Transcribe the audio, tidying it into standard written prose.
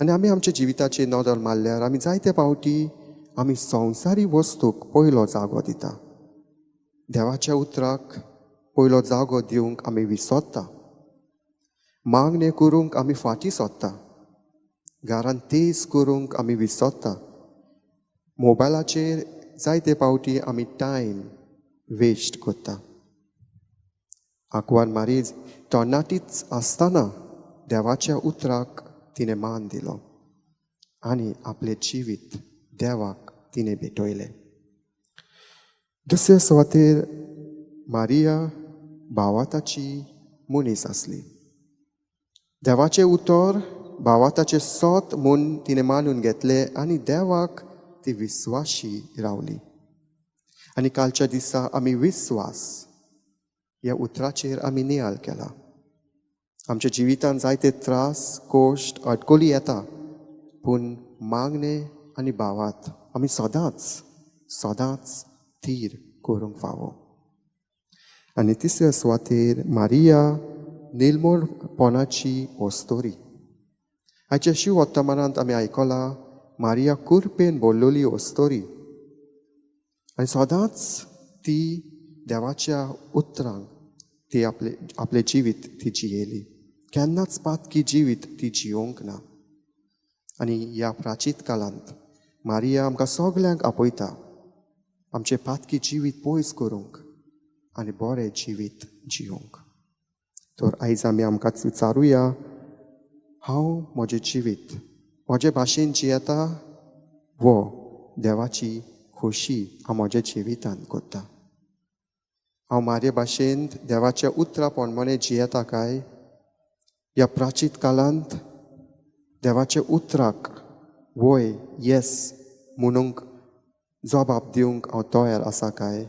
आनी आमी आमच्या जिविताचेर नदर मारल्यार आमी जायते फावटी आमी संवसारी वस्तूक पयलो जागो दिता. देवाच्या उतराक पयलो जागो दिवंक आमी विसरता. मागणें करूंक आमी फाटीं सरता. घरांत तेज करूंक आमी विसरता. मोबायलाचेर जायते फावटी आमी टायम वेस्ट करता. आंकवार मारीज तरणाटीच आसतना देवाच्या उतराक तिणें मान दिलो आनी आपलें जिवीत देवाक तिणें भेटयलें. दुसरे सुवातेर मारिया भावार्थाची मनीस आसली. देवाचें उतर भावार्थाचें सत म्हूण तिणें मानून घेतलें आनी देवाक ती विस्वाशी रावली. आनी कालच्या दिसा आमी विस्वास ह्या उतराचेर आमी नियाळ केला. आमच्या जिवितांत जायते त्रास, कश्ट, अडकली येता, पूण मागणें आनी भावार्थ आमी सदांच सदांच थीर करूंक फावो. आनी तिसऱ्या सुवातेर मारिया निर्मळपणाची अस्तुरी. आयच्या शिव वर्तमानांत आमी आयकलां, मारिया कुरपेन भरलेली अस्तुरी आनी सदांच ती देवाच्या उतरांक ती आपले आपलें जिवीत ती जियेली. केन्नाच पातकी जिवीत ती जियोंक ना. आनी ह्या प्राचीत काळांत मारिया आमकां सगल्यांक आपयता आमचें पातकी जिवीत पयस करूंक आनी बरें जिवीत जियोंक. तर आयज आमी आमकां विचारुया, हांव म्हजें जिवीत म्हजे भाशेन जियेता वो देवाची खोशी हांव म्हज्या जिवितांत करता? हांव मारये भाशेन देवाच्या उतरा प्रमाणे जियेता काय ह्या प्राचीत काळांत देवाच्या उतराक वय येस म्हणूंक जबाब दिवंक हांव तयार आसा काय?